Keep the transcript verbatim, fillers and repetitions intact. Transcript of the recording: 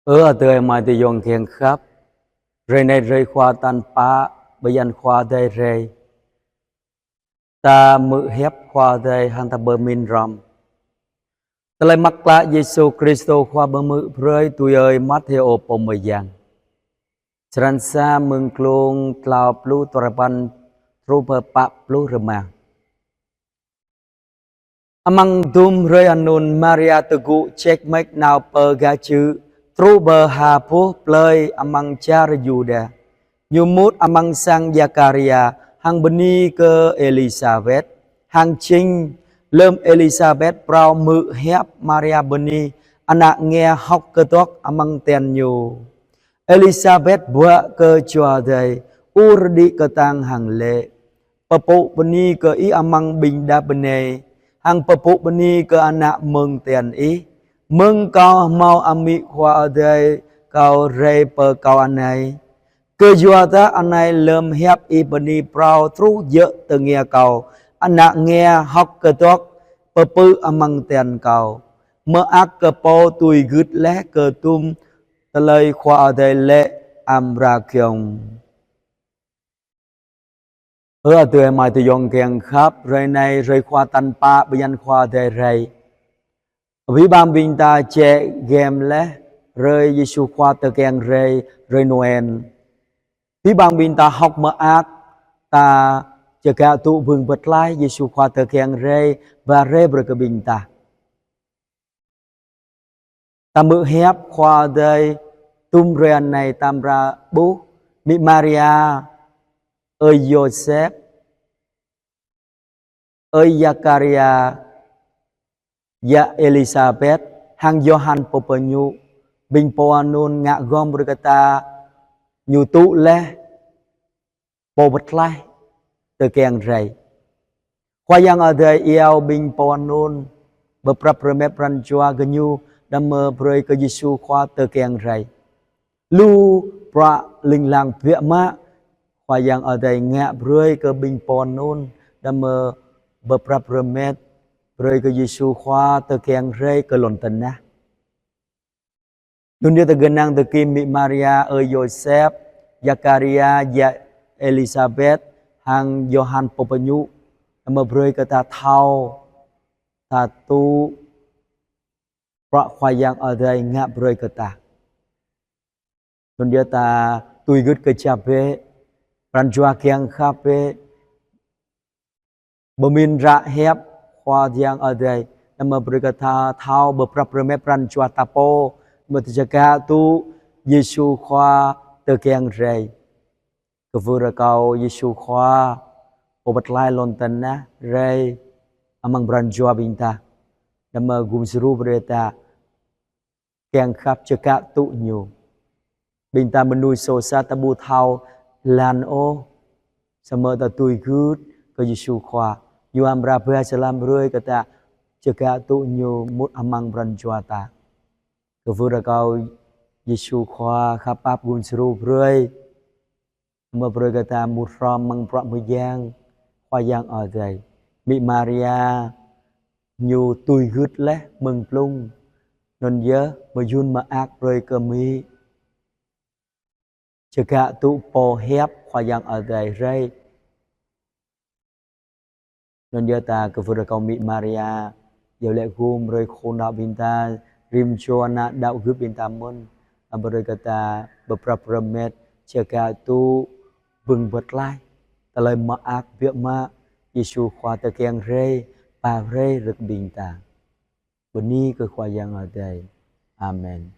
Ơ adơi amai ayŏng kiăng khăp, hrơi anai hrơi Khua tal pă, bơyan Khua Adai rai. Ta hmư̆ hiăp Khua Adai hăng ta pơmĭn hrŏm. Tơlơi mơak klă Yêsu Krist Khua pơhmư̆ brơi tui ơi Mathêô pô mơyang. Črăn sa mơ̆ng glông klâo pluh duapăn truh pơ pă pluh rơma. Amăng dum hrơi anŭn Maria tơgŭ čĕk mĕk nao pơ gah čư̆, truh pơ ha boh plơi amăng čar Yuđa. Ñu mŭt amăng sang Zakaria hăng bơni kơ Êlisabet. Hăng jing lơm Êlisabet phrâo hmư̆ hiăp Maria bơni, ană nge hơ̆k kơdŏk amăng tian ñu. Êlisabet bă kơ Jua Adai, ur đĭ kơtang hăng laĭ: Pơpŭ bơni kơ ih amăng ƀing đah bơnai, hăng pơpŭ bơni kơ ană mơ̆ng tian ih. Mơ̆ng kâo hmâo amĭ Khua Adai kâo rai pơ kâo anai. Kơyua dah anai lơm hiăp ih bơni phrâo truh djơ̆ tơngia kâo, ană nge hơ̆k kơdŏk pơpư̆ amăng tian kâo. Mơak kơ Pô tui gưt laih kơ dum tơlơi Khua Adai laĭ amra giŏng. Ơ adơi amai ayŏng kiăng khăp, hrơi anai hrơi Khua tal pă, bơyan Khua Adai rai. Abih bang ƀing ta jĕ giăm laih hrơi Yêsu Khua tơkeng rai, hrơi Noel. Abih bang ƀing ta hơ̆k mơak, ta čơkă tŭ bưng pơtlaih Yêsu Khua tơkeng rai, ba rai brơi kơ ƀing ta. Ta hmư̆ hiăp Khua Adai dum hrơi anai ta amra ƀuh amĭ Maria, ơi Yôsep, ơi Zakaria, yă Êlisabet, hăng Yôhan pô pơñu, ƀing pô anŭn ngă gŏm brơi kơ ta, ñu tŭ laih Pô Pơtlaih tơkeng rai. Khua Yang Adai iâu ƀing pô anŭn pơprăp rơmet pran jua gơñu đah mơ̆ brơi kơ Yêsu Khua tơkeng rai. Lu bruă ling lang biă mă Khua Yang Adai ngă brơi kơ ƀing pô anŭn đah mơ̆ pơprăp rơmet brơi kơ Yêsu Khua tơkeng rai kơ lŏn tơnah. Anŭn yơh ta gơnang tơki amĭ Maria, ơi Yôsep, Zakaria, yă Êlisabet, hăng Yôhan pô pơñu, đah mơ̆ brơi kơ ta thâo, ta tŭ bruă Khua Yang Adai ngă brơi kơ ta. Anŭn yơh ta tui gưt kơjăp bĕ, pran jua kiăng khăp bĕ, pơmĭn ră hiăp Khua Yang Adai, đah mơ̆ brơi kơ ta thâo pơprăp rơmet pran jua ta pô, đah mơ̆ ta čơkă tŭ Yêsu Khua tơkeng rai. Kwưh rơkâo Yêsu Khua, Pô Pơtlaih lŏn tơnah rai amăng pran jua ƀing ta, đah mơ̆ gum djru brơi ta kiăng khăp čơkă tŭ ñu. Ƀing ta mơnuih soh sat ta ƀu thâo lăng ôh, samơ̆ ta tui gưt kơ Yêsu Khua, ñu amra ba jơlan brơi kơ ta čơkă tŭ ñu mŭt amăng pran jua ta. Kwưh rơkâo Yêsu Khua khăp pap gum djru brơi, đah mơ̆ brơi kơ ta mŭt hrŏm amăng bruă mơyang Khua Yang Adai. Amĭ Maria ñu tui gưt laih mơ̆ng blung, anŭn yơh mơyŭn mơak brơi kơ amĭ čơkă tŭ pô hiăp Khua Yang Adai rai. Anŭn yơh ta kwưh rơkâo amĭ Maria, iâu laĭ gum brơi khul đaŏ ƀing ta, rĭm čô ană đaŏ gưt ƀing ta mơ̆n, brơi kơ ta pơprăp rơmet čơkă tŭ bưng pơtlaih tơlơi mơak biă mă Yêsu Khua tơkeng rai, ba rai brơi kơ ƀing ta. Bơni kơ Khua Yang Adai. Amen.